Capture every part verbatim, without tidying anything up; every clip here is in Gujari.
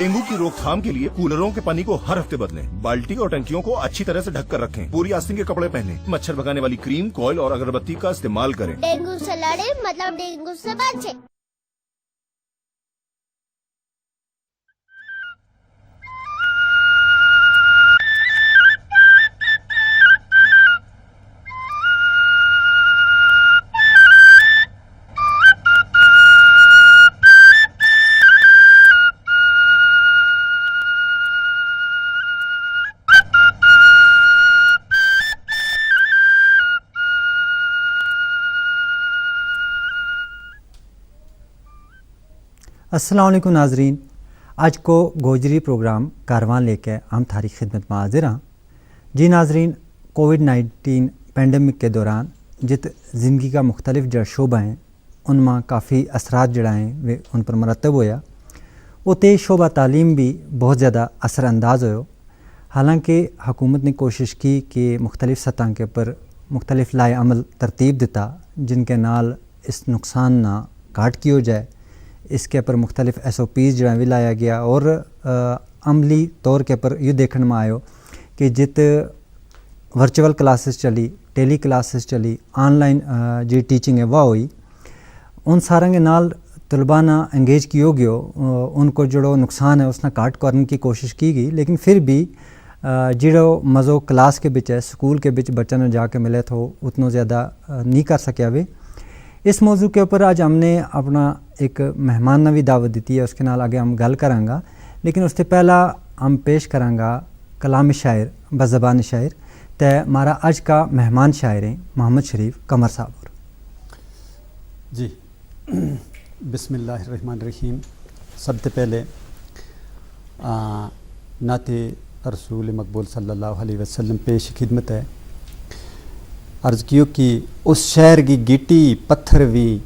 ڈینگو کی روک تھام کے لیے کولروں کے پانی کو ہر ہفتے بدلیں، بالٹی اور ٹنکیوں کو اچھی طرح سے ڈھک کر رکھیں، پوری آستین کے کپڑے پہنیں، مچھر بھگانے والی کریم، کوئل اور اگربتی کا استعمال کریں۔ ڈینگو سے لڑے، مطلب ڈینگو سے بچے۔ السلام علیکم ناظرین، اج کو گوجری پروگرام کاروان لے کے ہم تھاری خدمت ما حاضر ہاں۔ جی ناظرین، کووڈ نائنٹین پینڈیمک کے دوران جت زندگی کا مختلف جڑ شعبہ ہیں، ان ما کافی اثرات جڑا ہیں وہ ان پر مرتب ہویا۔ اتے شعبہ تعلیم بھی بہت زیادہ اثر انداز ہویو۔ حالانکہ حکومت نے کوشش کی کہ مختلف سطح کے پر مختلف لائے عمل ترتیب دیتا، جن کے نال اس نقصان نا گھٹ کیو جائے۔ اس کے پر مختلف ایس او پیز جڑا بھی لایا گیا اور عملی طور کے پر یوہ دیکھن ما آیو کہ جت ورچوئل کلاسز چلی، ٹیلی کلاسز چلی، آن لائن جی ٹیچنگ ہے وہ ہوئی، ان ساراں کے نال طلباء نا انگیج کیو گیو۔ ان کو جڑو نقصان ہے اس نا کاٹ کرنے کی کوشش کی گئی، لیکن پھر بھی جڑو مزو کلاس کے بچ ہے، سکول کے بچ بچہ نا جا کے ملے تھو، اتنو زیادہ نہیں کر سکیا وے۔ اس موضوع کے اپر اج ہم نے اپنا ایک مہمان نا بھی دعوت دیتی ہے، اس کے نال اگے ہم گل کراں گا، لیکن اس تے پہلا ہم پیش کراں گا کلام شاعر بزبان شاعر۔ تے مارا اج کا مہمان شاعر ہیں محمد شریف قمر صاحب اور جی، بسم اللہ الرحمن الرحیم۔ سب تے پہلے ناتے رسول مقبول صلی اللہ علیہ وسلم پیش خدمت ہے۔ عرض کیو کہ اس شہر کی گیٹی پتھر وی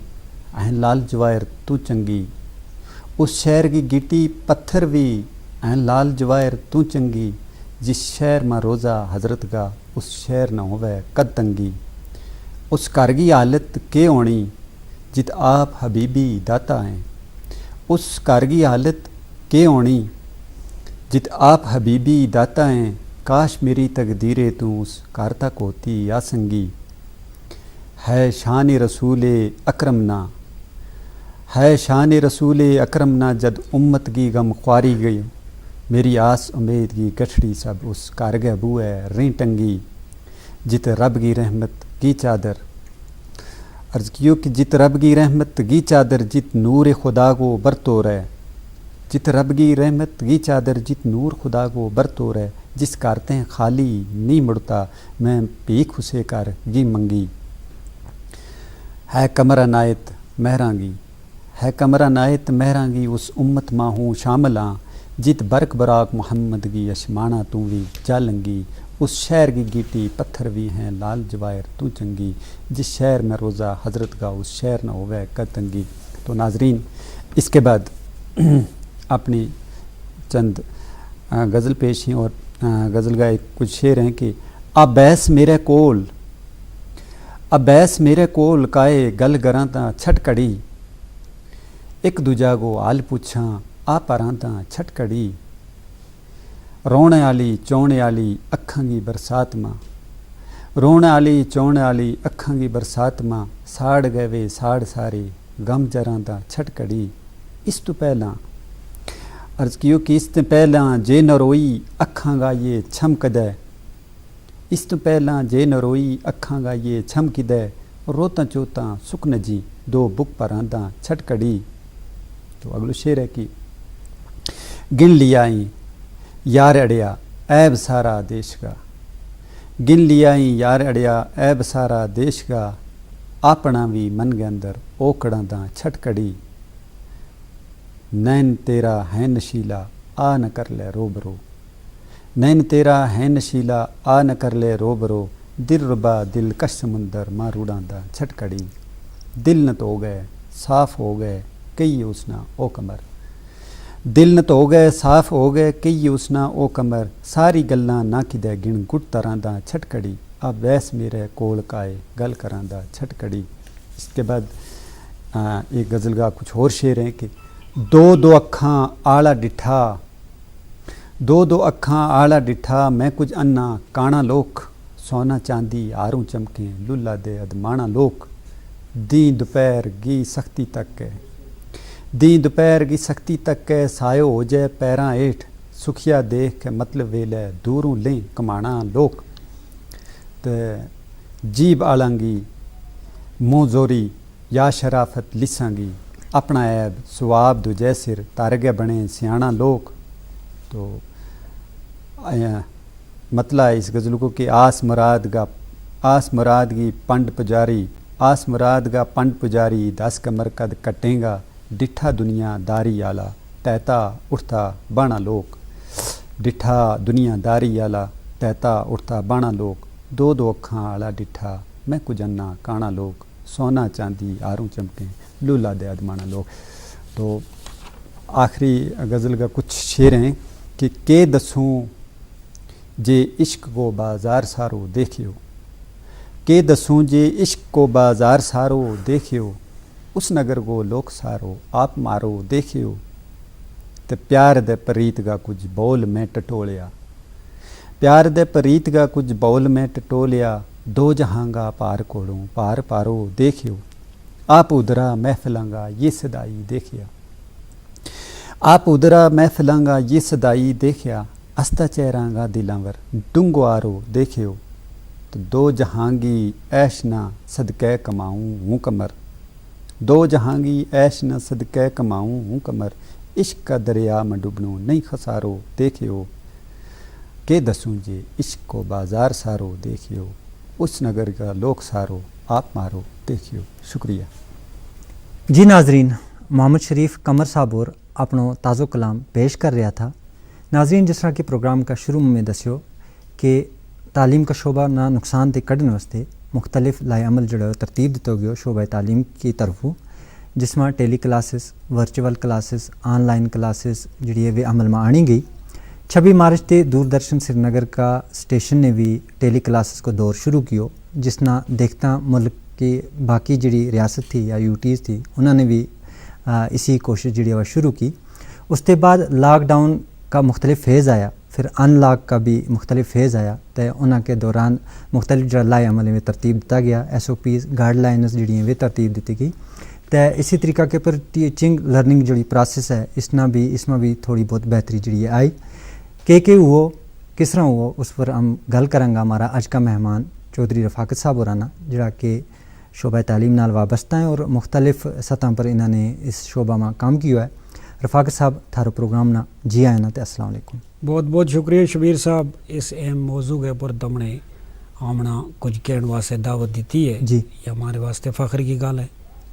ہیں لال جوائر تو چنگی۔ اس شہر کی گیٹی پتھر وی ہیں لال جوائر تو چنگی۔ جس شہر ما روزہ حضرت کا اس شہر نہ ہووے کد تنگی۔ اس گھر کی حالت کے ہونی جت آپ حبیبی داتا ہیں۔ اس گھر کی حالت کے ہونی جت آپ حبیبی داتا ہیں۔ کاش میری تقدیرے تو اس گھر تک ہوتی یا سنگی۔ ہے شان رسول اکرم نا، ہے شان رسول اکرم نا جد امت کی غم خواری گئی۔ میری آس امید کی گٹھڑی سب اس گھر کے بوئے ریں ٹنگی۔ جت رب کی رحمت کی چادر عرض کیو کہ جت رب کی رحمت کی چادر جت نور خدا کو برتو رہ۔ جت رب کی رحمت کی چادر جت نور خدا کو برتو رہ۔ جس کارتیں خالی نہیں مڑتا میں بھیک اسے کر گی منگی۔ ہے کمر عنایت مہراں گی، ہے کمر عنایت مہراں گی اس امت ما ہوں شامل آں۔ جت برک براک محمد گی اشمانا توں وی جا لنگی۔ اس شہر کی گیٹی پتھر وی ہیں لال جوائر توں چنگی۔ جس شہر میں روزہ حضرت کا اس شہر نہ ہووے کد تنگی۔ تو ناظرین، اس کے بعد اپنی چند غزل پیش ہیں اور غزل کا ایک کچھ شعر ہیں کہ آ بیس میرے کول، آ بیس میرے کول کائے گل گراں تاں چھٹ کڑی۔ اک دوجا کو حال پوچھاں آ پراں تاں چھٹ کڑی۔ رونے آلی چونے آلی اکھاں کی برسات ما، رونے آلی چونے آلی اکھاں کی برسات ما ساڑ گئے وے ساڑ سارے گم جراں تاں چھٹ کڑی۔ اس تو پہلاں عرض کیو کہ اس تو پہلاں جے نہ روئی اکھاں کا یہ چھم کدے، اس تو پہلاں جے نہ روئی اکھاں کا یہ چھم کدے، روتاں چوتاں سکھ نہ جی دو بک پراں تاں چھٹ کڑی۔ تو اگلو شعر ہے کہ گن لیا ایں یار اڑیا عیب سارا دیش کا، گن لیا ایں یار اڑیا عیب سارا دیش کا، آپنا وی من کے اندر اوکڑاں تاں چھٹ کڑی۔ نین تیرا ہیں نشیلا آ نہ کر لے روبرو، نین تیرا ہیں نشیلا آ نہ کر لے روبرو، دل ربا دل کش سمندر ما روڑاں تاں چھٹ کڑی۔ دل نت ہو گئے صاف ہو گئے کئی اس نا او کمر، دل نت ہو گئے صاف ہو گئے کئی اس نا او کمر، ساری گلاں نہ کدے گن گٹ تراں تاں چھٹ کڑی۔ آ بیس میرے کول کائے گل کراں تاں چھٹ کڑی۔ اس کے بعد ایک غزل کا کچھ ہور شعر ہیں کہ دو دو اکھاں آڑا ڈٹھا، دو دو اکھاں آڑا ڈٹھا میں کچھ انا کانا لوک، سونا چاندی آروں چمکیں للا دے ادمانا لوک۔ دین دوپہر گی سختی تک کے دین دوپہر گی سختی تک کے سایو ہو جائے پیراں ایٹھ، سکھیا دیکھ کے مطلب ویلے دوروں لیں کمانا لوک۔ تے جیب آلاں گی منہ زوری یا شرافت لساں گی اپنا عیب ثواب دو جیسر تارگے بنے سیانا لوک۔ تو مطلع ہے اس غزل کو کہ آس مراد کا آس مراد کی پنڈ پجاری آس مراد کا پنڈ پجاری دس کمر قد کٹیں گا۔ ڈٹھا دنیا داری آلا تیتا اٹھتا بانا لوک۔ ڈٹھا دنیا داری آلا تیتا اٹھتا بانا لوک۔ دو دو اکھاں آلا ڈٹھا میں کجھنا کانا لوک۔ سونا چاندی آروں چمکیں لولا دے ادمانا لوک۔ تو آخری غزل کا کچھ شعر ہیں کہ کے دسوں جے عشق کو بازار سارو دیکھیو۔ کے دسوں جے عشق کو بازار سارو دیکھیو۔ اس نگر کو لوک سارو آپ مارو دیکھیو۔ تے پیار دے پریت کا کچھ بول میں ٹٹولیا۔ پیار دے پریت کا کچھ بول میں ٹٹولیا۔ دو جہاں کا پار کوڑوں پار پارو دیکھیو۔ آپ ادھرا محفلاں کا یہ صدائی دیکھیا۔ آپ ادھرا محفلاں کا یہ صدائی دیکھیا۔ استا چہراں کا دلاں ور ڈنگو آرو دیکھیو۔ تو دو جہاں گی ایش نہ صدقے کماؤں ہوں کمر۔ دو جہاں گی ایش نہ صدقے کماؤں ہوں کمر۔ عشق کا دریا میں ڈبنو نہیں خسارو دیکھیو۔ کے دسوں جے عشق کو بازار سارو دیکھیو۔ اس نگر کا لوک سارو آپ مارو دیکھیو۔ شکریہ۔ جی ناظرین، محمد شریف قمر صاحب اور اپنو تازو کلام پیش کر رہیا تھا۔ ناظرین، جس طرح کہ پروگرام کا شروع میں دسیو کہ تعلیم کا شعبہ نا نقصان تے کڈھن واسطے مختلف لائے عمل جڑو ترتیب دتو گیو شعبہ تعلیم کی طرفوں، جس ما ٹیلی کلاسز، ورچوئل کلاسز، آن لائن کلاسز جڑی ہے ویہ عمل ما آنی گئی۔ چھبی مارچ تے دوردرشن سری نگر کا سٹیشن نے وی ٹیلی کلاسز کو دور شروع کیو، جس نا دیکھتا ملک کی باقی جڑی ریاست تھی یا یوٹیز تھی انہاں نے وی اسی کوشش جڑی ہے وہ شروع کی۔ اس تے بعد لاک ڈاؤن کا مختلف فیز آیا، پھر ان لاک کا بھی مختلف فیز آیا، تے انہاں کے دوران مختلف جڑا لائے عمل میں ترتیب دتا گیا، ایس او پیز گائیڈ لائنز جڑی ہیں وہ ترتیب دتی گئی۔ تے اسی طریقہ کے پر ٹیچنگ لرننگ جڑی پراسس ہے، اس نا بھی اس ما بھی تھوڑی بہت بہتری جڑی ہے آئی۔ کے کے ہو، کس طرح ہو، اس پر ہم گل کرنگا ہمارا اج کا مہمان چوہدری رفاقت صاحب ہورانا، جڑا کہ شعبہ تعلیم نال وابستہ ہیں اور مختلف سطح پر انہاں نے اس شعبہ ما کام کیو ہے۔ رفاقت صاحب، تھارو پروگرام نا جی آئے نا تے السلام علیکم۔ بہت بہت شکریہ شبیر صاحب، اس اہم موضوع کے پر تم نے آمنا کچھ کہن واسطے دعوت دیتی ہے، جی۔ یہ ہمارے واسطے فخر کی گل ہے۔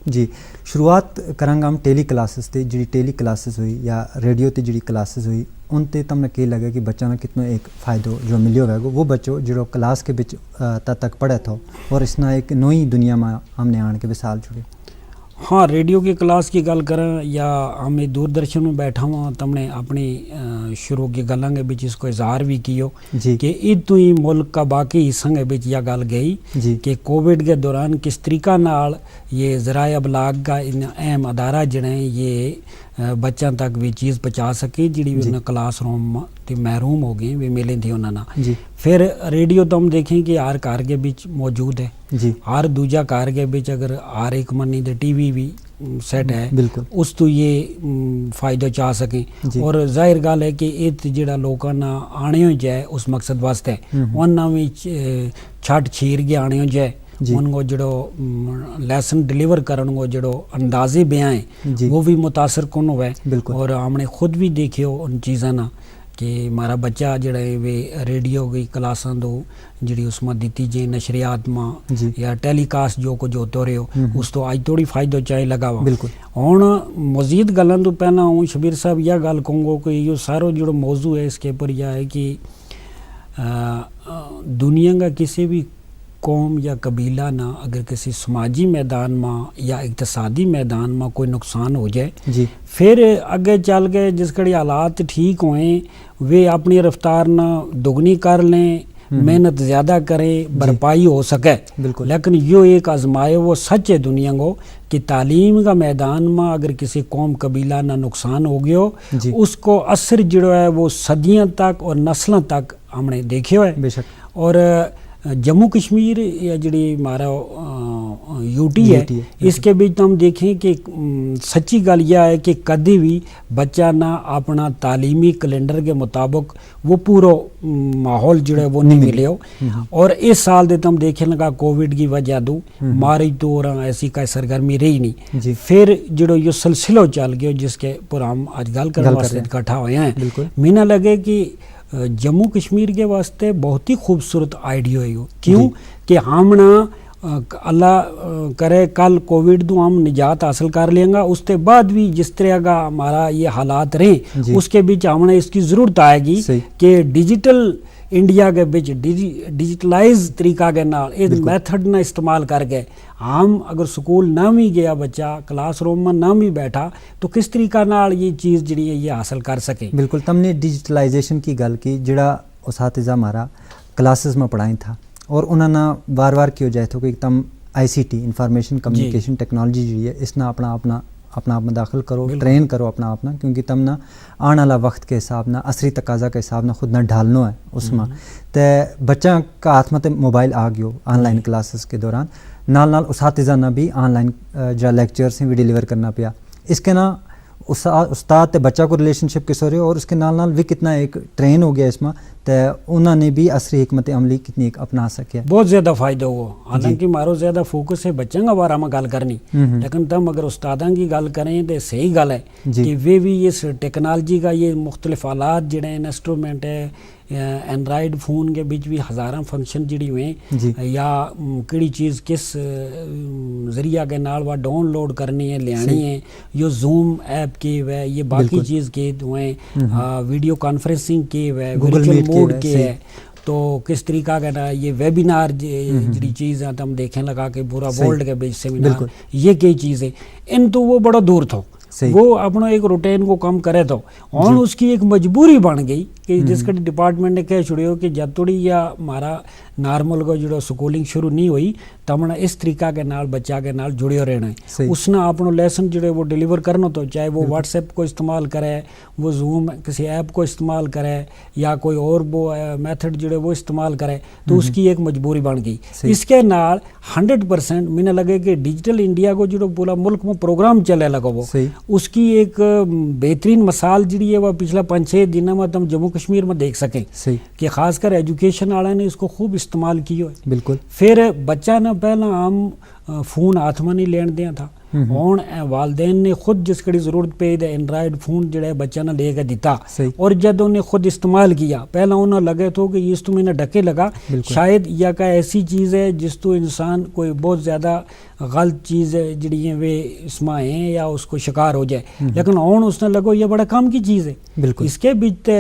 جی، شروعات کرنگا ہم ٹیلی کلاسز تے، جڑی ٹیلی کلاسز ہوئی یا ریڈیو تے جڑی کلاسز ہوئی، ان تے تم نے کے لگا کہ بچہ نا کتنا ایک فائدو جو ملیو ہوئے گو وہ بچو جڑو کلاس کے بچ تد تک پڑھے تھو، اور اس نا ایک نوئی دنیا ما ہم نے آن کے وسال چھڑے۔ ہاں، ریڈیو کی کلاس کی گل کراں یا ہم دوردرشن میں بیٹھا ہوا تم نے اپنی شروع کی گلاں کے بچ اس کو اظہار بھی کیو، جی۔ کہ ات تو ہی ملک کا باقی حصہ کے بچ یا گل گئی، جی۔ کہ کوویڈ کے دوران کس طریقہ نال یہ ذرائع ابلاغ کا ان اہم ادارہ جڑے ہیں یہ بچاں تک ویہ چیز پہنچا سکے جڑی ویہ کلاس روم تے محروم ہو گئے ویہ ملیں تھی انہاں نا۔ پھر ریڈیو تو ہم دیکھیں کہ ہر گھر کے بچ موجود ہے۔ ہر دوجا گھر کے بچ اگر ہر ایک منی تے ٹی وی بھی سیٹ ہے، اس تو یہ فائدو چاہ سکیں۔ اور ظاہر گل ہے کہ ات جڑا لوکاں نا آنے ہو جائے اس مقصد واسطے انہاں وچ چھٹ چھیر کے آنے ہو جائے، ان کو جڑو لیسن ڈیلیور کرن کو جڑو اندازے بیاں ہیں، وہ بھی متاثر کن ہوئے۔ اور ہم نے خود بھی دیکھیو ان چیزاں نا کہ ہمارا بچہ جڑا ہے وہ ریڈیو کی کلاساں دو جڑی اس ما دیتی جی نشریات ما یا ٹیلی کاسٹ جو کچھ ہوتو رہیو، اس تو آج تھوڑی فائدو چاہے لگا ہوا۔ ہن مزید گلاں تو پہلاں ہوں شبیر صاحب یہ گل کہوں گو کہ یہ سارو جڑو موضوع ہے اس کے پر یہ ہے کہ دنیا کا کسی بھی قوم یا قبیلہ نا اگر کسی سماجی میدان ما یا اقتصادی میدان ما کوئی نقصان ہو جائے، پھر اگے چل کے جس کڑی حالات ٹھیک ہوئیں، ویہ اپنی رفتار نا دگنی کر لیں، محنت زیادہ کریں، بھرپائی ہو سکے۔ لیکن یوہ ایک آزمائے وہ سچ ہے دنیا کو کہ تعلیم کا میدان ما اگر کسی قوم قبیلہ نا نقصان ہو گیو، اس کو اثر جیڑو ہے وہ صدیاں تک اور نسلاں تک ہم نے دیکھیو ہے۔ اور جموں کشمیر یا جیڑی ہمارا یو ٹی ہے، اس کے بیچ تو ہم دیکھیں کہ سچی گل یہ ہے کہ کدی بھی بچہ نا اپنا تعلیمی کیلنڈر کے مطابق وہ پورو ماحول جیڑا ہے وہ نہیں ملیو۔ اور اس سال دے تم دیکھیں لگا کوویڈ کی وجہ دو ماری تو اور ایسی کائے سرگرمی رہی نہیں۔ پھر جیڑو یوہ سلسلو چل گیو جس کے پر ہم آج گل کرنے واسطے اکٹھا ہویا ہیں۔ مینا لگے کہ جموں کشمیر کے واسطے بہت ہی خوبصورت آئیڈیو ہے یوہ، کیوں کہ ہم نا اللہ کرے کل کوویڈ تو ہم نجات حاصل کر لیں گا، اس تے بعد بھی جس طرح کا ہمارا یہ حالات رہیں اس کے بیچ ہم نا اس کی ضرورت آئے گی کہ ڈیجیٹل انڈیا کے بیچ ڈیجیٹلائز طریقہ کے نال اس میتھڈ نا استعمال کر کے ہم اگر سکول نہ بھی گیا بچہ کلاس روم ما نہ بھی بیٹھا تو کس طریقہ نال یہ چیز جیڑی ہے یہ حاصل کر سکیں۔ بالکل تم نے ڈیجیٹلائزیشن کی گل کی جیڑا اساتذہ ہمارا کلاسز ما پڑھائیں تھا اور انہاں نا وار وار کیو جائے تھو کہ تم آئی سی ٹی انفارمیشن کمیونیکیشن ٹیکنالوجی جیڑی ہے اس نا اپنا اپنا اپنا آپ ما داخل کرو، ٹرین کرو اپنا آپ نا، کیونکہ تم نا آن والا وقت کے حساب نا عصری تقاضا کے حساب نا خود نا ڈھالنو ہے۔ اس ما تے بچاں کا ہاتھ ما تے موبائل آ گیو آن لائن کلاسز کے دوران نال نال اساتذہ نا بھی آن لائن جا لیکچرز ہیں بھی ڈیلیور کرنا پیا۔ اس کے نا استاد تے بچہ کو ریلیشن شپ کسو رہیو اور اس کے نال نال بھی کتنا ایک ٹرین ہو گیا اس ما تے انہاں نے بھی عصری حکمت عملی کتنی ایک اپنا سکیا۔ بہت زیادہ فائدہ ہوا۔ حالانکہ مارو زیادہ فوکس ہے بچاں کا بارا ما گل کرنی، لیکن تم اگر استاداں کی گل کریں تے صحیح گل ہے کہ ویہ بھی اس ٹیکنالوجی کا یہ مختلف آلات جیڑے ہیں انسٹرومنٹ ہے، اینڈرائیڈ فون کے بچ بھی ہزاراں فنکشن جیڑی ہوئیں یا کیڑی چیز کس ذریعہ کے نال وہ ڈاؤن لوڈ کرنی ہے لیانی ہے، یوہ زوم ایپ کے ہوئے یہ باقی چیز کے ہوئیں، ویڈیو کانفرنسنگ کے ہوئے ورچوئل موڈ کے ہے، تو کس طریقہ کے نا یہ ویبینار جیڑی چیز ہے تم دیکھیں لگا کہ پورا ورلڈ کے بیچ سیمینار، یہ کئی چیز ہے ان تو وہ بڑا دور تھو۔ وہ اپنا ایک روٹین کو کم کرے تھو۔ ہن اس کی ایک مجبوری بن گئی کہ جس کڑی ڈپارٹمنٹ نے کہہ چھڑیو کہ جد توڑی یا ہمارا نارمل کو جیڑو سکولنگ شروع نہیں ہوئی، تمنا اس طریقہ کے نال بچہ کے نال جڑیو رہنا ہے۔ اس نا اپنو لیسن جیڑو وہ ڈیلیور کرنا تو چاہے وہ واٹس ایپ کو استعمال کرے، وہ زوم کسی ایپ کو استعمال کرے یا کوئی اور وہ میتھڈ جیڑو وہ استعمال کرے، تو اس کی ایک مجبوری بن گئی۔ اس کے نال ہنڈریڈ پرسنٹ مینا لگے کہ ڈیجیٹل انڈیا کو جیڑو پورا ملک ما پروگرام چلے لگو وہ اس کی ایک بہترین مثال جیڑی ہے وہ پچھلا پنج چھ دناں ما تم جموں کشمیر ما دیکھ سکیں کہ خاص کر ایجوکیشن آڑا نے اس کو خوب استعمال کیو ہے۔ بالکل۔ پھر بچہ نا پہلا ہم فون ہاتھ ما نہیں لین دیاں تھا، ہن والدین نے خود جس کڑی ضرورت پے دے اینڈرائیڈ فون جیڑا ہے بچہ نا لے کے دیتا، اور جد انہیں خود استعمال کیا پہلا انہاں لگے تھو کہ اس تو مینا ڈکے لگا، شاید یا کا ایسی چیز ہے جس تو انسان کوئی بہت زیادہ غلط چیز ہے جیڑی ہیں وہ اس ما ہیں یا اس کو شکار ہو جائے، لیکن ہن اس نا لگو یہ بڑا کم کی چیز ہے۔ اس کے بیچ تے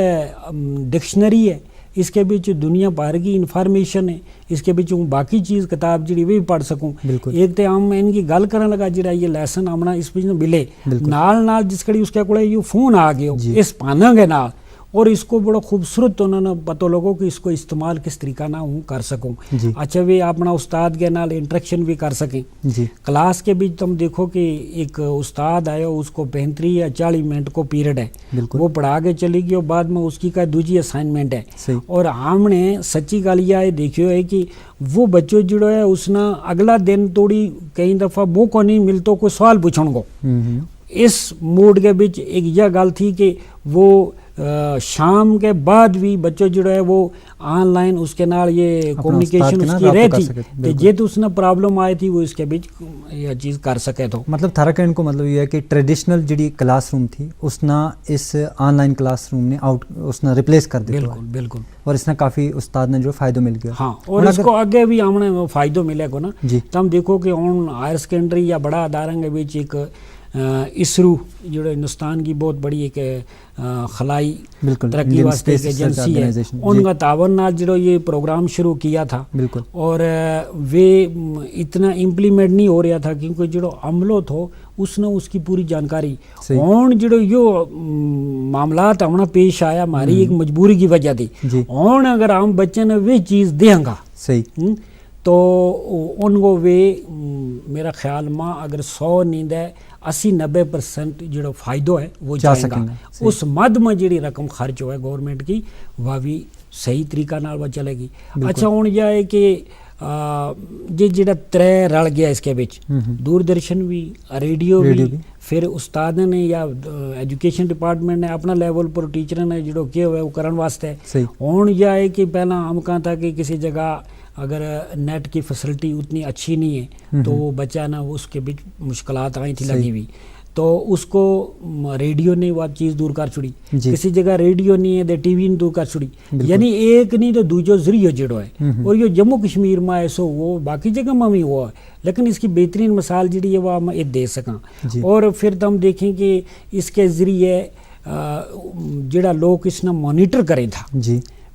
ڈکشنری ہے، اس کے بیچ دنیا بھر کی انفارمیشن ہے، اس کے بیچ ہوں باقی چیز کتاب جیڑی وہ بھی پڑھ سکوں۔ ایک تے ہم ان کی گل کرن لگا جیڑا یہ لیسن آمنا اس بیچ نہ ملے، نال نال جس کڑی اس کے کولے یوہ فون آ گیو اس پانا کے نال، اور اس کو بڑا خوبصورت انہوں نے پتو لگو کہ اس کو استعمال کس طریقہ نہ ہوں کر سکوں۔ اچھا ویہ اپنا استاد کے نال انٹریکشن بھی کر سکیں۔ کلاس کے بیچ تم دیکھو کہ ایک استاد آیو اس کو پینتری یا چالیس منٹ کو پیریڈ ہے، وہ پڑھا کے چلی گیو بعد ما اس کی کا دوجی اسائنمنٹ ہے۔ اور ہم نے سچی گل یہ ہے دیکھیو ہے کہ وہ بچو جیڑو ہے اس نا اگلا دن توڑی کئی دفعہ موقع نہیں ملتو کوئی سوال پوچھن کو۔ اس موڈ کے بیچ ایک یہ گل تھی کہ وہ شام کے بعد بھی بچو جیڑو ہے وہ آن لائن اس کے نال یہ کمیونیکیشن اس کی رہتی، جے تو اس نا پرابلم آئی تھی وہ اس کے بیچ یہ چیز کر سکے تو۔ مطلب تھارا کہن کو مطلب یہ ہے کہ ٹریڈیشنل جیڑی کلاس روم تھی اس نا اس آن لائن کلاس روم نے آؤٹ اس نا ریپلیس کر دیتا۔ بالکل بالکل۔ اور اس نا کافی استاد نا جو فائدو مل گیا۔ ہاں، اور اس کو اگے بھی ہم نے فائدو ملے کو نا۔ تم دیکھو کہ ہن ہائر سیکنڈری یا بڑا ادارہ کے بیچ ایک اسرو جیڑا ہندوستان کی بہت بڑی ایک خلائی ترقی واسطے ایک ایجنسی ہے، ان کا تعاون نال جیڑا یہ پروگرام شروع کیا تھا۔ اور وہ اتنا امپلیمنٹ نہیں ہو رہا تھا کیونکہ جیڑا عملو تھو اس نا اس کی پوری جانکاری۔ ہن جیڑو یوہ معاملات آمنا پیش آیا ہماری ایک مجبوری کی وجہ تھی۔ ہن اگر ہم بچے نا ویہ چیز دیاں گا، تو ان کو ویہ میرا خیال ما اگر سو نیند ہے، اسی نبے پرسنٹ جیڑو فائدو ہے وہ جائیں گا۔ اس مد ما جیڑی رقم خرچ ہوئے گورنمنٹ کی، وہ ویہ صحیح طریقہ نال وہ چلے گی۔ اچھا ہن یا ہے کہ جی جیڑا ترے رل گیا اس کے بچ، دوردرشن وی، ریڈیو وی، فر استاداں نے یا ایجوکیشن ڈپارٹمنٹ نے اپنا لیول پر ٹیچراں نے جیڑو کہیو ہے وہ کرن واسطے۔ ہن یا ہے کہ پہلاں ہم کہاں تھا کہ کسی جگہ اگر نیٹ کی فیسلٹی اتنی اچھی نہیں ہے تو وہ بچہ نا اس کے بچ مشکلات آئی تھی لگی ہوئی۔ تو اس کو ریڈیو نے وہ چیز دور کر چھڑی، کسی جگہ ریڈیو نہیں ہے تو ٹی وی نے دور کر چھڑی۔ یعنی ایک نہیں تو دوجو ذریعو جیڑو ہے۔ اور یوہ جموں کشمیر ما ایسو وہ باقی جگہ ما وی وہ ہے، لیکن اس کی بہترین مثال جیڑی ہے وہ ہم ایک دے سکاں۔ اور فر تو ہم دیکھیں کہ اس کے ذریعے جیڑا لوگ اس نا مانیٹر کریں تھا،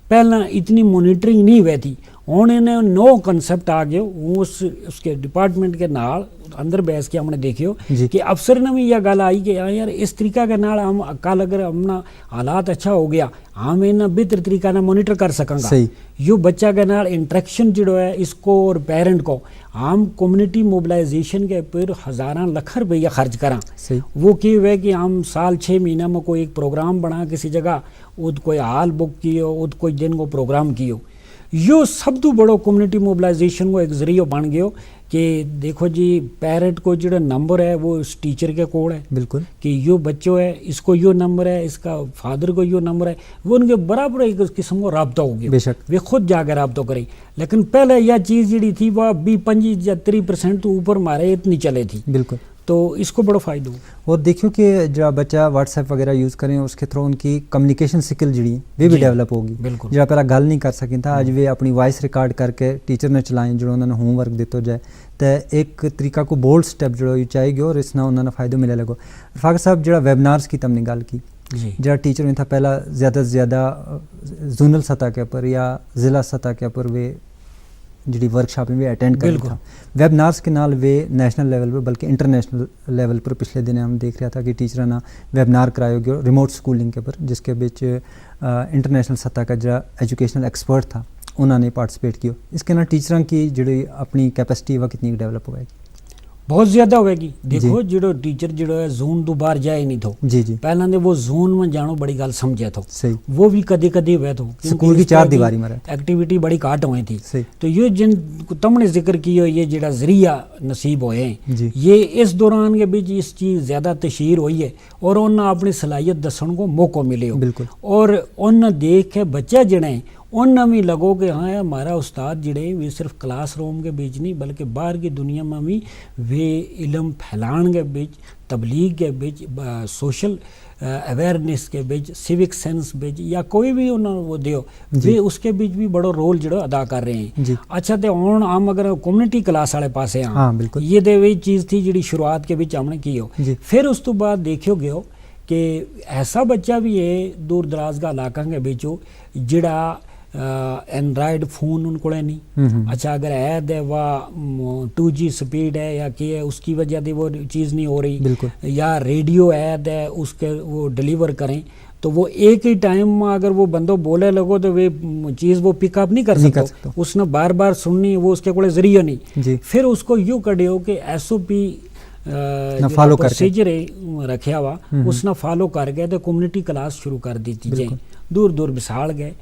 پہلاں اتنی مانیٹرنگ نہیں ہوئے تھی۔ ہن انہیں نو کنسپٹ آ گیو، اس کے ڈپارٹمنٹ کے نال اندر بیس کے ہم نے دیکھیو کہ افسر نا وی یا گل آئی کہ یار اس طریقہ کے نال ہم کل اگر ہم نا حالات اچھا ہو گیا، ہم انہاں بہتر طریقہ نا مانیٹر کر سکاں گا۔ یوہ بچہ کے نال انٹریکشن جیڑو ہے اس کو اور پیرنٹ کو، ہم کمیونٹی موبلائزیشن کے پر ہزاراں لکھاں روپیہ خرچ کراں۔ وہ کہیو ہے کہ ہم سال چھ مہینہ ما کوئی ایک پروگرام بنا کسی جگہ، اد کوئی ہال بک کیو، اد کوئی دن کو پروگرام کیو۔ یوہ سب تو بڑو کمیونٹی موبلائزیشن کو ایک ذریعو بن گیو کہ دیکھو جی، پیرنٹ کو جیڑا نمبر ہے وہ اس ٹیچر کے کول ہے، بالکل، کہ یوہ بچو ہے، اس کو یوہ نمبر ہے، اس کا فادر کو یوہ نمبر ہے۔ وہ ان کے برابر ایک قسم کو رابطہ ہو گیو۔ ویہ خود جا کے رابطو کریں۔ لیکن پہلے یا چیز جیڑی تھی وہ بی پنجی یا تری پرسنٹ تو اوپر مارے اتنی چلے تھی۔ بالکل۔ تو اس کو بڑو فائدو۔ اور دیکھیو کہ جیڑا بچہ واٹس ایپ وغیرہ یوز کریں اس کے تھرو ان کی کمیونیکیشن سکل جیڑی ویہ وی ڈیولپ ہوگی۔ جیڑا پہلا گل نہیں کر سکیں تھا، آج ویہ اپنی وائس ریکارڈ کر کے ٹیچر نا چلائیں جیڑو انہوں نا ہوم ورک دیتو جائے۔ تے ایک طریقہ کو بولڈ سٹیپ جیڑو یوہ چاہی گیو اور اس نا انہوں نا فائدو ملے لگو۔ رفاق صاحب، جیڑا ویبنارز کی تم نے گل کی، جیڑا ٹیچر ہوئی تھا پہلا زیادہ زیادہ زونل سطح کے اپر یا ضلع سطح کے اپر ویہ جیڑی ورکشاپ ہیں ویہ اٹینڈ کریں تھا۔ ویبنارز کے نال ویہ نیشنل لیول پر بلکہ انٹرنیشنل لیول پر پچھلے دن ہم دیکھ رہا تھا کہ ٹیچراں نا ویبنار کرایو گیو ریموٹ سکولنگ کے پر، جس کے بچ انٹرنیشنل سطح کا جیڑا ایجوکیشنل ایکسپرٹ تھا، انہوں نے پارٹیسپیٹ کیو۔ اس کے نال ٹیچراں کی جیڑی اپنی کیپیسٹی وہ کتنی ڈیولپ ہوئے گی؟ بہت زیادہ ہوئے گی۔ دیکھو جیڑو ٹیچر جیڑو ہے زون تو باہر جائے ہی نہیں تھو۔ جی جی۔ پہلاں دے وہ زون ما جانو بڑی گل سمجھے تھو۔ وہ وی کدی کدی ہوئے تھو۔ سکول کی چار دیواری ما رہے۔ ایکٹیویٹی بڑی گھٹ ہوئی تھی۔ تو یہ جن تم نے ذکر کیو یہ جیڑا ذریعہ نصیب ہوئے ہیں، یہ اس دوران کے بچ اس چیز زیادہ تشہیر ہوئی ہے۔ اور انہاں اپنی صلاحیت دسن کو موقعو ملیو۔ بالکل۔ اور انہاں دیکھ کے بچہ جیڑے ہیں انہاں وی لگو کہ ہاں ہمارا استاد جیڑے وی صرف کلاس روم کے بچ نہیں بلکہ باہر کی دنیا ما وی ویہ علم پھیلان کے بچ، تبلیغ کے بچ، سوشل اویرنس کے بچ، سیوک سینس بچ یا کوئی وی انہاں وہ دیو، ویہ اس کے بچ وی بڑو رول جیڑو ادا کر رہے ہیں۔ اچھا تے ہن ہم اگر کمیونٹی کلاس آلے پاسے ہاں، یہ تے وہی چیز تھی جیڑی شروعات کے بچ ہم نے کیو۔ فر اس تو بعد دیکھیو گیو کہ ایسا بچہ وی ہے دور دراز کا علاقاں کے بچو جیڑا اینڈرائیڈ فون ان کولے نہیں۔ اچھا اگر ہے دے وہ ٹو جی سپیڈ ہے یا کہ ہے اس کی وجہ دے وہ چیز نہیں ہو رہی، یا ریڈیو ہے دے اس کے وہ ڈیلیور کریں تو وہ ایک ہی ٹائم ما اگر وہ بندو بولے لگو تو وہ چیز وہ پک اپ نہیں کر سکتا۔ اس نے بار بار سننی وہ اس کے کولے ذریعہ نہیں۔ فر اس کو یوہ کڈیو کہ ایس او پی پروسیجر رکھیا ہوا، اس نا فالو کر گئے تو کمیونٹی کلاس شروع کر دیتی جائیں۔ دور دور بساڑ گئے،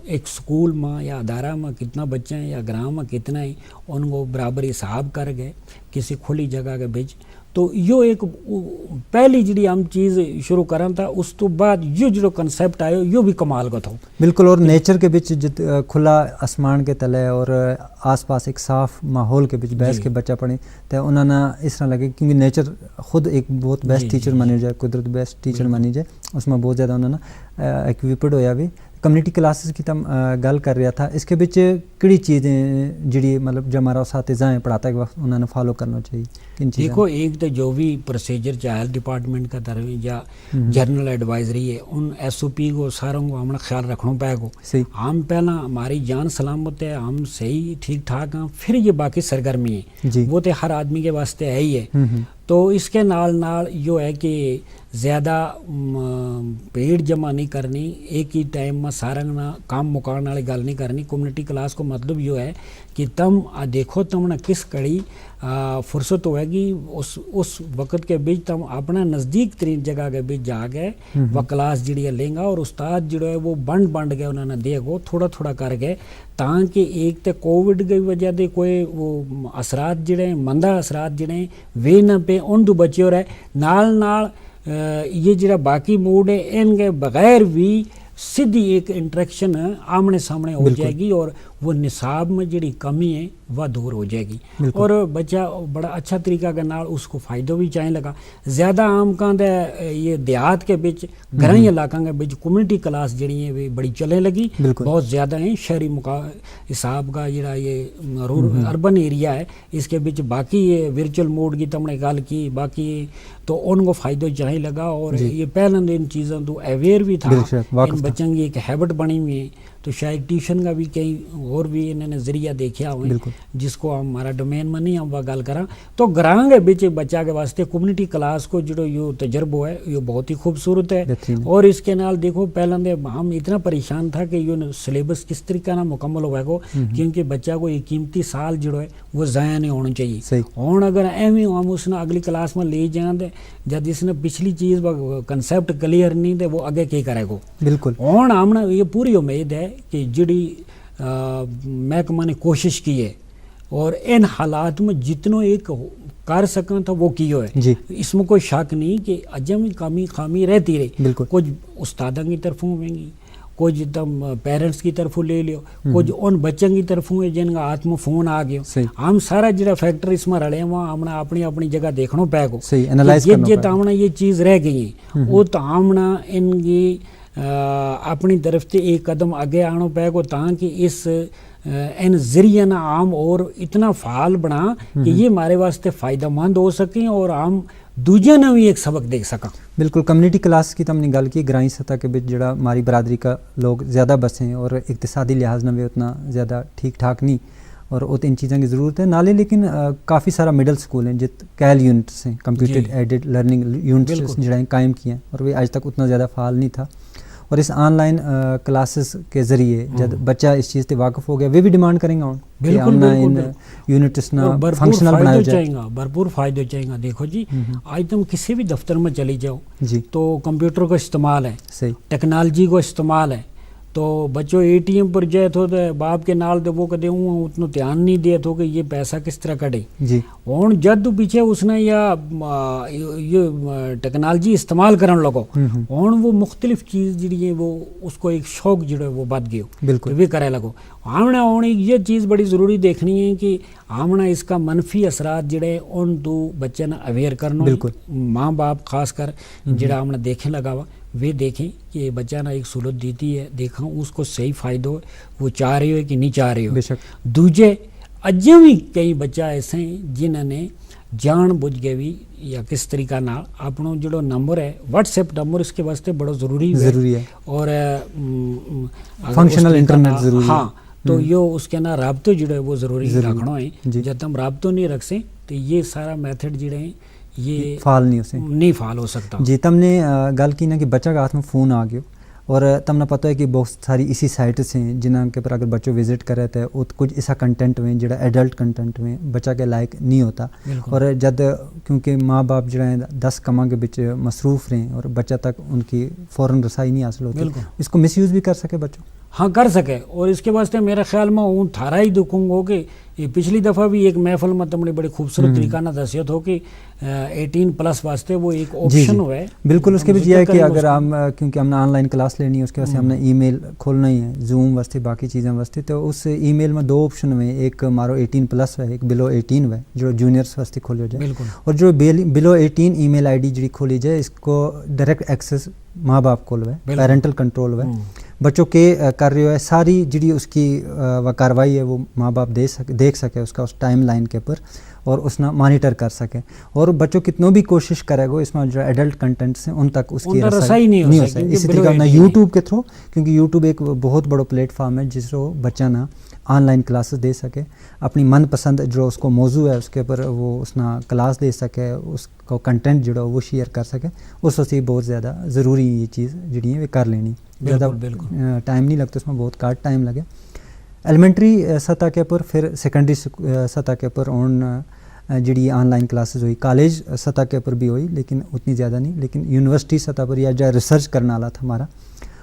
ایک سکول ما یا ادارہ ما کتنا بچے ہیں یا گراں ما کتنا ہیں، ان کو برابر حساب کر گئے کسی کھلی جگہ کے بچ۔ تو یوہ ایک پہلی جیڑی ہم چیز شروع کرن تھا، اس تو بعد یوہ جیڑو کنسپٹ آیو یوہ وی کمال کو تھو۔ بالکل۔ اور نیچر کے بچ کھلا آسمان کے تلے اور آس پاس ایک صاف ماحول کے بچ بیس کے بچہ پڑھیں، تے انہاں نا اس طرح لگے کیونکہ نیچر خود ایک بہت بیسٹ ٹیچر مانی جائے، قدرت بیسٹ ٹیچر مانی جائے۔ اس ما بہت زیادہ انہاں نا ایکویپڈ ہویا وی۔ کمیونٹی کلاسز کی تم گل کر رہیا تھا، اس کے بچ کہڑی چیزیں جیڑی مطلب جو ہمارا اساتذہ ہیں پڑھاتا ہے وقت انہاں نا فالو کرنا چاہیے؟ دیکھو ایک تو جو وی پروسیجر چاہے ہیلتھ ڈپارٹمنٹ کا طرف یا جنرل ایڈوائزری ہے، ان ایس او پی کو ساروں کو ہم نا خیال رکھنو پائے گو۔ ہم پہلاں ہماری جان سلامت ہے، ہم صحیح ٹھیک ٹھاک ہیں، فر یہ باقی سرگرمی ہیں، وہ تے ہر آدمی کے واسطے ہے ہی ہے۔ تو اس کے نال نال یوہ ہے کہ زیادہ بھیڑ جمع نہیں کرنی، ایک ہی ٹائم ما سارنگ نا کام مکان والی گل نہیں کرنی۔ کمیونٹی کلاس کو مطلب یوہ ہے کہ تم دیکھو تم نا کس کڑی فرصت ہوئے گی، اس وقت کے بچ تم اپنا نزدیک ترین جگہ کے بچ جا کے وہ کلاس جیڑی ہے لیں گا اور استاد جیڑو ہے وہ بنڈ بنڈ کے انہوں نے دے گو تھوڑا تھوڑا کر کے، تاں کہ ایک تے کووڈ کی وجہ دے کوئی وہ اثرات جیڑے ہیں، مندہ اثرات جیڑے ہیں، ویہ نہ پہ ان تو بچیو رہے۔ نال نال یہ جیڑا باقی موڈ ہے ان کے بغیر بھی سدھی ایک انٹریکشن آمنے سامنے ہو جائے گی اور وہ نصاب میں جیڑی کمی ہے وہ دور ہو جائے گی۔ اور بچہ بڑا اچھا طریقہ کے نال اس کو فائدو بھی چاہیں لگا۔ زیادہ عام کاں دے یہ دیہات کے بچ، گھراں ہی علاقاں کے بچ کمیونٹی کلاس جیڑی ہیں وہ بڑی چلیں لگی۔ بہت زیادہ ہیں شہری مقا حساب کا جیڑا یہ اربن ایریا ہے، اس کے بچ باقی یہ ورچل موڈ کی تم نے گل کی باقی تو ان کو فائدو چاہیں لگا اور یہ پہلاں دے ان چیزوں تو اویئر بھی تھا۔ ان بچوں کی ایک ہیبٹ بنی ہوئی ہے، تو شاید ٹیوشن کا بھی کہیں اور بھی انہوں نے ذریعہ دیکھیا ہوئے، جس کو ہمارا ڈومین ما نہیں ہم وہ گل کراں۔ تو گراں کے بچ بچہ کے واسطے کمیونٹی کلاس کو جیڑو یوہ تجربو ہے یوہ بہت ہی خوبصورت ہے۔ اور اس کے نال دیکھو پہلاں دے ہم اتنا پریشان تھا کہ یوہ سلیبس کس طریقہ نا مکمل ہوئے گو، کیونکہ بچہ کو یہ قیمتی سال جیڑو ہے وہ ضائع نہیں ہونو چاہیے۔ ہن اگر ایویں ہم اس نا اگلی کلاس ما لے جاں تے جد اس نا پچھلی چیز وہ کنسپٹ کلیئر نہیں تے وہ اگے کے کرے گو؟ بالکل۔ ہن ہم نا یہ پوری امید ہے کہ جیڑی محکمہ نے کوشش کی ہے اور ان حالات ما جتنو ایک کر سکاں تھا وہ کیو ہے۔ اس ما کوئی شک نہیں کہ اجم کمی خامی رہتی رہی۔ کچھ استاداں کی طرفوں ہوئیں گی، کچھ تم پیرنٹس کی طرفوں لے لیو، کچھ ان بچوں کی طرفوں ہے جن کا ہاتھ ما فون آ گیو۔ ہم سارا جیڑا فیکٹر اس ما رلے ہوا ہم نا اپنی اپنی جگہ دیکھنو پے گو۔ جت جت ہم نا یہ چیز رہ گئی ہیں وہ تو ہم نا ان کی اپنی طرف تے ایک قدم اگے آنو پے گو تاں کہ اس ان ذریعہ نا عام اور اتنا فعال بنا کہ یہ ہمارے واسطے فائدہ مند ہو سکیں اور ہم دوجہ نا بھی ایک سبق دیکھ سکاں۔ بالکل، کمیونٹی کلاس کی تم نے گل کی، گرائی سطح کے بچ جڑا ہماری برادری کا لوگ زیادہ بسیں اور اقتصادی لحاظ نا بھی اتنا زیادہ ٹھیک ٹھاک نہیں اور ات ان چیزاں کی ضرورت ہے نالے، لیکن کافی سارا مڈل سکول ہیں جت کہل یونٹس ہیں، کمپیوٹر ایڈڈ لرننگ یونٹس جڑا ہیں قائم کیے ہیں اور وہ آج تک اتنا زیادہ فعال نہیں تھا۔ اور اس آن لائن کلاسز کے ذریعے جد بچہ اس چیز تے واقف ہو گیا وہ بھی ڈیمانڈ کریں گا ہن کہ ہم نا ان یونٹس نا فنکشنل بنایا جائے۔ بھرپور فائدو چاہیں گا۔ دیکھو جی، آج تم کسی بھی دفتر ما چلی جاؤ تو کمپیوٹر کو استعمال ہے، ٹیکنالوجی کو استعمال ہے۔ تو بچو اے ٹی ایم پر جائے تھو تو باپ کے نال تو وہ کدے اتنو دھیان نہیں دیا تھو کہ یہ پیسہ کس طرح کٹے۔ ہن جد پیچھے اس نا یا یہ ٹیکنالوجی استعمال کرن لگو، ہن وہ مختلف چیز جیڑی ہے وہ اس کو ایک شوق جیڑو ہے وہ بد گیو، بالکل وہ کرے لگو۔ ہم نا ہن یہ چیز بڑی ضروری دیکھنی ہے کہ ہم نا اس کا منفی اثرات جیڑے ان تو بچے نا اویئر کرنو۔ بالکل۔ ماں باپ خاص کر جیڑا ہم نا دیکھیں لگا وا، وہ دیکھیں کہ بچہ نا ایک سہولت دیتی ہے، دیکھاں اس کو صحیح فائدو ہے، وہ چاہ رہے ہو کہ نہیں چاہ رہے ہو۔ دوجے اجے بھی کئی بچہ ایسے ہیں جنہوں نے جان بجھ کے بھی یا کس طریقہ نال اپنو جیڑو نمبر ہے، واٹس ایپ نمبر اس کے واسطے بڑو ضروری ہے۔ اور فنکشنل انٹرنیٹ ضروری ہے۔ تو یوہ اس کے نا رابطو جیڑو ہے وہ ضروری رکھنو ہے۔ جد تم رابطو نہیں رکھ سیں تو یہ سارا میتھڈ جیڑے ہیں یہ فعال نہیں ہو سکتا۔ جی، تم نے گل کی نا کہ بچہ کا ہاتھ ما فون آ گیو، اور تم نا پتو ہے کہ بہت ساری اسی سائٹس ہیں جنہاں کے پر اگر بچو وزٹ کرے تے ات کچھ ایسا کنٹینٹ ہوئے جیڑا ایڈلٹ کنٹینٹ ہوئے بچہ کے لائق نہیں ہوتا۔ اور جد کیونکہ ماں باپ جیڑا ہیں دس کماں کے بچ مصروف رہیں اور بچہ تک ان کی فورا رسائی نہیں حاصل ہوتی، اس کو مس یوز بھی کر سکے بچو۔ ہاں کر سکے، اور اس کے واسطے میرا خیال ما ہوں تھارا ہی دکھوں گو کہ پچھلی دفعہ بھی ایک محفل ما تم نے بڑے خوبصورت طریقہ نا دسیو تھو کہ ایٹین پلس واسطے وہ ایک آپشن ہوئے۔ بالکل، اس کے بھی جی ہے کہ اگر ہم کیونکہ ہم نا آن لائن کلاس لینی ہے اس کے واسطے ہم نا ای میل کھولنا ہی ہے زوم واسطے باقی چیزاں واسطے، تو اس ای میل ما دو آپشن ہوئے، ایک مارو ایٹین پلس ہوئے، ایک بلو ایٹین ہوئے جو جونیئرس واسطے کھولو جائے۔ اور جو بلو ایٹین ای میل آئی ڈی جیڑی کھولی جائے اس کو ڈائریکٹ ایکسس ماں باپ کول ہوئے، پیرنٹل کنٹرول ہوئے۔ بچو کے کر رہیو ہے ساری جیڑی اس کی کاروائی ہے وہ ماں باپ دیکھ سکے اس کا اس ٹائم لائن کے اپر۔ اور اس نا مانیٹر کر سکے۔ اور بچو کتنو بھی کوشش کرے گو اس ما جو ایڈلٹ کنٹینٹس ہیں ان تک اس کی رسائی نہیں ہو سکے، اسی طریقہ نا یوٹیوب کے تھرو، کیونکہ یوٹیوب ایک بہت بڑو پلیٹ فارم ہے جس رو بچہ نا آن لائن کلاسز دے سکے، اپنی من پسند جو اس کو موضوع ہے اس کے اوپر وہ اس نا کلاس دے سکے، اس کو کنٹینٹ جو وہ شیئر کر سکے، اس واسطے بہت زیادہ ضروری ہے یہ چیز جڑی ہیں وہ کر لینی۔ زیادہ ٹائم نہیں لگتا، اس میں بہت کٹ ٹائم لگے۔ ایلیمنٹری سطح کے اوپر، پھر سیکنڈری سطح کے اوپر ان جڑی آن لائن کلاسز ہوئی، کالج سطح کے اوپر بھی ہوئی لیکن اتنی زیادہ نہیں، لیکن یونیورسٹی سطح پر یا جا ریسرچ کرنا والا تھا ہمارا،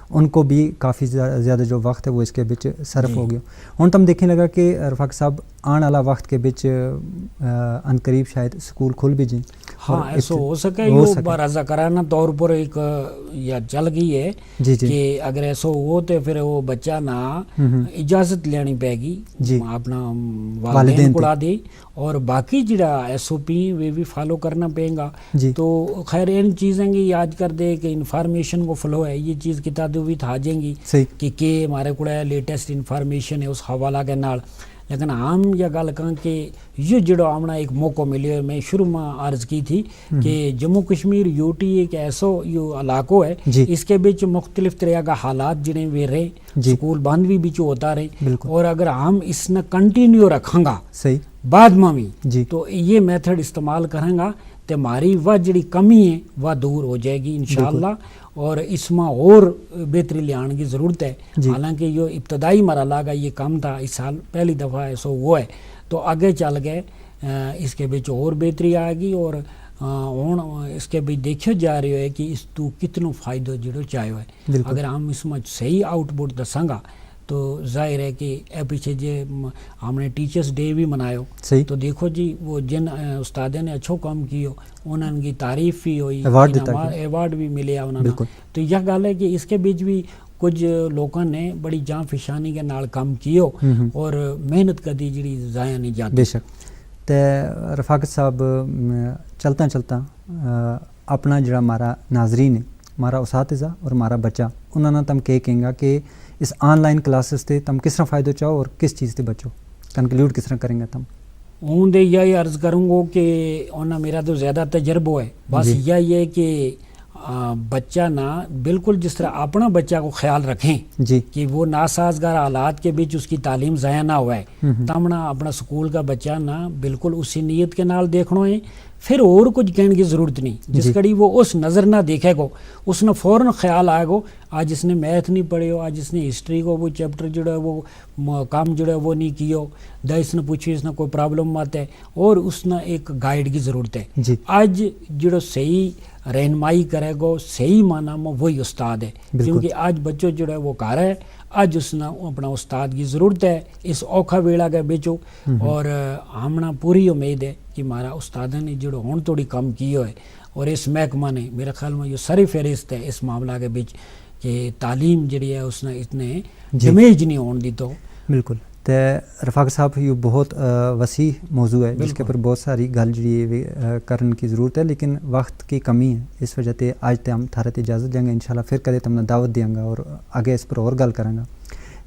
ان کو بھی کافی زیادہ جو وقت ہے وہ اس کے بچ صرف ہو گیا۔ ہن تم دیکھیں لگا کہ رفاق صاحب، آن والا وقت کے بچ ان قریب شاید سکول کھل بھی جائیں۔ ہاں، ایسو ہو سکے، یو بارازہ کرانا طور پر ایک یا چل گئی ہے کہ اگر ایسو ہو تو پھر وہ بچہ نا اجازت لینی پے گی اپنا والدین کو لا دے۔ اور باقی جیڑا ایس او پی وی وی فالو کرنا پے گا۔ تو خیر، ان چیزاں کی یاد کر دے کہ انفارمیشن کو فلو ہے، یہ چیز کتا دو بھی تھا جائیں گی کہ کے ہمارے کو لیٹسٹ انفارمیشن ہے اس حوالہ کے نال۔ لیکن ہم یا گل کہاں کہ یوہ جیڑو آمنا ایک موقعو ملیو ہے، میں شروع ما عرض کی تھی کہ جموں کشمیر یو ٹی ایک ایسو یوہ علاقو ہے، اس کے بچ مختلف طرح کا حالات جیڑے وی رہے، سکول بند وی بچو ہوتا رہے۔ اور اگر ہم اس نا کنٹینیو رکھاں گا بعد ما وی، تو یہ میتھڈ استعمال کراں گا تے ہماری واہ جیڑی کمی ہے واہ دور ہو جائے گی انشاءاللہ۔ اور اس ما اور بہتری لیان کی ضرورت ہے۔ حالانکہ یوہ ابتدائی مرحلہ کا یہ کم تھا، اس سال پہلی دفعہ ایسو ہوا ہے، تو آگے چل کے اس کے بچ اور بہتری آئے گی۔ اور ہن اس کے بچ دیکھیو جا رہیو ہے کہ اس تو کتنو فائدو جیڑو چاہیو ہے۔ اگر ہم اس ما صحیح آؤٹ پٹ دساں گا تو ظاہر ہے کہ اے پیچھے جے ہم نے ٹیچرز ڈے بھی منایو، تو دیکھو جی وہ جن استاداں نے اچھو کم کیو، انہاں کی تعریف بھی ہوئی، ایوارڈ بھی ملیا انہاں نے۔ تو یہ گل ہے کہ اس کے بچ بھی کچھ لوکاں نے بڑی جان فشانی کے نال کم کیو اور محنت کدی جیڑی ضائع نہیں جاتی۔ بے شک۔ تے رفاقت صاحب، چلتا چلتا اپنا جیڑا ہمارا ناظرین ہے، ہمارا اساتذہ اور ہمارا بچہ، انہاں نا تم کہہ کہیں گا کہ اس آن لائن کلاسز تے تم کس طرح فائدو چاہو اور کس چیز تے بچو؟ کنکلیوڈ کس طرح کریں گا تم؟ ہوں دے یہی عرض کروں گو کہ انہاں میرا تو زیادہ تجربو ہے، بس یہی ہے کہ بچہ نا بالکل جس طرح اپنا بچہ کو خیال رکھیں کہ وہ ناسازگار حالات کے بچ اس کی تعلیم ضائع نہ ہوئے، تم نا اپنا سکول کا بچہ نا بالکل اسی نیت کے نال دیکھنو ہے۔ پھر اور کچھ کہن کی ضرورت نہیں، جس کڑی وہ اس نظر نہ دیکھے گو، اس نا فورا خیال آئے گو، آج اس نے میتھ نہیں پڑھیو، آج اس نے ہسٹری کو وہ چیپٹر جیڑا ہے وہ کام جیڑا ہے وہ نہیں کیو، دا اس نے پوچھیو اس نا کوئی پرابلم مت ہے، اور اس نا ایک گائیڈ کی ضرورت ہے۔ آج جیڑو صحیح رہنمائی کرے گو، صحیح معنی ما وہی استاد ہے۔ کیونکہ آج بچو جیڑا ہے وہ گھر ہے، آج اس نا اپنا استاد کی ضرورت ہے اس اوکھا ویلا کے بچو۔ اور ہم نا پوری امید ہے کہ ہمارا استاداں نے جیڑو ہن توڑی کم کیو ہے اور اس محکمہ نے میرا خیال ما یوہ سری فہرست ہے اس معاملہ کے بچ کہ تعلیم جیڑی ہے اس نا اتنے ڈیمیج نہیں ہون دیتو۔ بالکل۔ تے رفاق صاحب، یوہ بہت وسیع موضوع ہے جس کے پر بہت ساری گل جیڑی ہے کرن کی ضرورت ہے، لیکن وقت کی کمی ہے، اس وجہ تے آج تے ہم تھارے تے اجازت دیاں گا۔ انشاءاللہ پھر کدے تم نا دعوت دیاں گا اور آگے اس پر اور گل کراں گا۔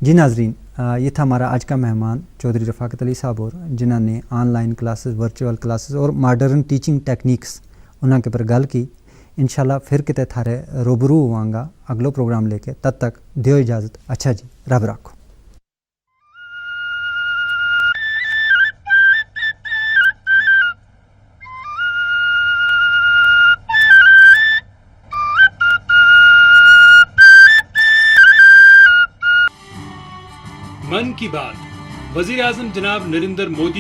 جی ناظرین، یہ تھا ہمارا آج کا مہمان چوہدری رفاقت علی صاحب، اور جنہاں نے آن لائن کلاسز، ورچوئل کلاسز اور ماڈرن ٹیچنگ ٹیکنیکس انہاں کے پر گل کی۔ انشاءاللہ پھر کتے تھارے روبرو ہواں گا اگلو پروگرام لے کے، تب تک دیو اجازت۔ اچھا جی، رب رکھو۔ من کی بات، وزیر اعظم جناب نریندر مودی